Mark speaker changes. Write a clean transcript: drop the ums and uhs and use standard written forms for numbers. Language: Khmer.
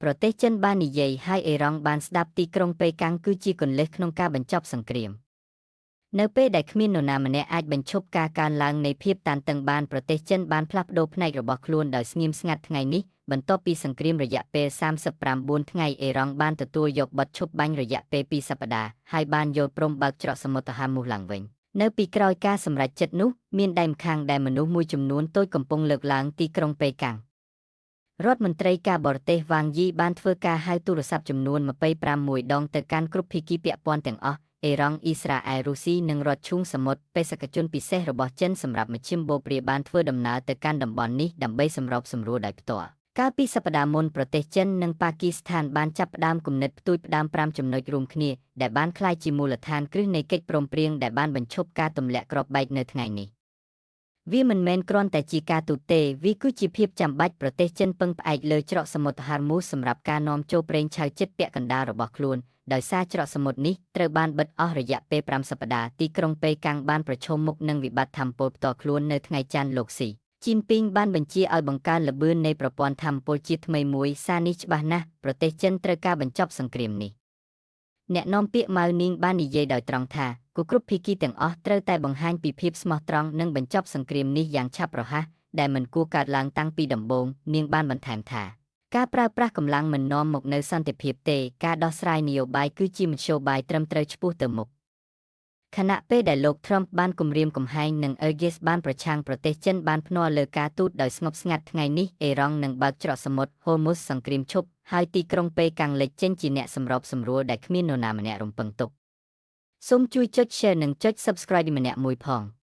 Speaker 1: ប្រទេសចិនបាននិយាយហើយអ៊ីរ៉ង់បានស្ដាប់ទីក្រុងប៉េកាំងគឺជាគន្លឹះក្នុងការបញ្ចប់សង្គ្រាមនៅពេលដែលគ្មាននរណាម្នាក់អាចបញ្ឈប់ការកើនឡើងនៃភាពតានតឹងបានប្រទេសចិនបានផ្លាស់ប្ដូរផ្នែករបស់ខ្លួនដោយស្ងៀមស្ងាត់ថ្ងៃនេះបន្ទាប់ពីសង្គ្រាមរយៈពេល39ថ្ងៃអ៊ីរ៉ង់បានទទួលយកបទឈប់បាញ់រយៈពេល2សប្តាហ៍ហើយបានយល់ព្រមបើកច្រកសមុទ្រហាមូសឡើងវិញនៅពីក្រោយការសម្រេចចិត្តនោះមានដៃម្ខាងដែលមនុស្សមួយចំនួនតូចកំពុងលើកឡើងទីក្រុងប៉េកាំងរដ្ឋមន្ត្រីការបរទេសវ៉ាងយីបានធ្វើការហៅទូរស័ព្ទចំនួន25ដងទៅកាន់គ្រប់ភាគីពាក់ព័ន្ធទាំងអស់អ៊ីរ៉ង់អ៊ីស្រាអែលរុស្ស៊ីនិងរដ្ឋឈូងសមុទ្របេសកជនពិសេសរបស់ចិនសម្រាប់មជ្ឈិមបូព៌ាបានធ្វើដំណើរទៅកាន់តំបន់នេះដើម្បីសម្របសម្រួលដោយផ្ទាល់កាលពីសប្តាហ៍មុនប្រទេសចិននិងប៉ាគីស្ថានបានចាប់ផ្ដើមគំនិតផ្ទួយផ្ដើម5ចំណុចរួមគ្នាដែលបានក្លាយជាមូលដ្ឋានគ្រឹះនៃកិច្ចព្រមព្រៀងដែលបានបញ្ឈប់ការទម្លាក់គ្រាប់បែកនៅថ្ងៃនេះវាមិនមែនគ្រាន់តែជាការទូតទេវាគឺជាភាពចាំបាច់ប្រទេសចិនពឹងផ្អែកលើច្រកសមុទ្រហារមូសសម្រាប់ការនាំចូលប្រេងឆៅជិតពាក់កណ្ដាលរបស់ខ្លួនដោយសារច្រកសមុទ្រនេះត្រូវបានបិទអស់រយៈពេល5សប្តាហ៍ទីក្រុងប៉េកាំងបានប្រឈមមុខនឹងវិបត្តិថាមពលផ្ទាល់ខ្លួននៅថ្ងៃច័ន្ទលោកស៊ីជីនពីងបានបញ្ជាឲ្យបង្កើនល្បឿននៃប្រព័ន្ធថាមពលជាថ្មីមួយសារនេះច្បាស់ណាស់ប្រទេសចិនត្រូវការបញ្ចប់សង្គ្រាមនេះអ្នកនាំពាក្យម៉ៅនីងបាននិយាយដោយត្រង់ថាគូគ្រប់ភាគីទាំងអស់ត្រូវតែបង្ហាញពីភាពស្មោះត្រង់និងបញ្ចប់សង្គ្រាមនេះយ៉ាងឆាប់រហ័សដែលមិនគួរកើតឡើងតាំងពីដំបូងនាងបានបន្ថែមថាការប្រើប្រាស់កម្លាំងមិននាំមកនូវសន្តិភាពទេការដោះស្រាយនយោបាយគឺជាមធ្យោបាយត្រឹមត្រូវឆ្ពោះទៅមុខខណៈពេលដែលលោក Trump បានគំរាមកំហែងនិង Erdogan បានប្រឆាំងប្រទេសចិនបានភ្នាល់លើការទូតដោយស្ងប់ស្ងាត់ថ្ងៃនេះអ៊ីរ៉ង់នឹងបើកច្រកសមុទ្រ Hormuz សង្គ្រាមឈប់ហើយទីក្រុងប៉េកាំងលេចចេញជាអ្នកសម្របសម្រួលដែលគ្មាននរណាម្នាក់រំពឹងទុកសូមជួយចុច Share និងចុច Subscribe ម្នាក់មួយផង។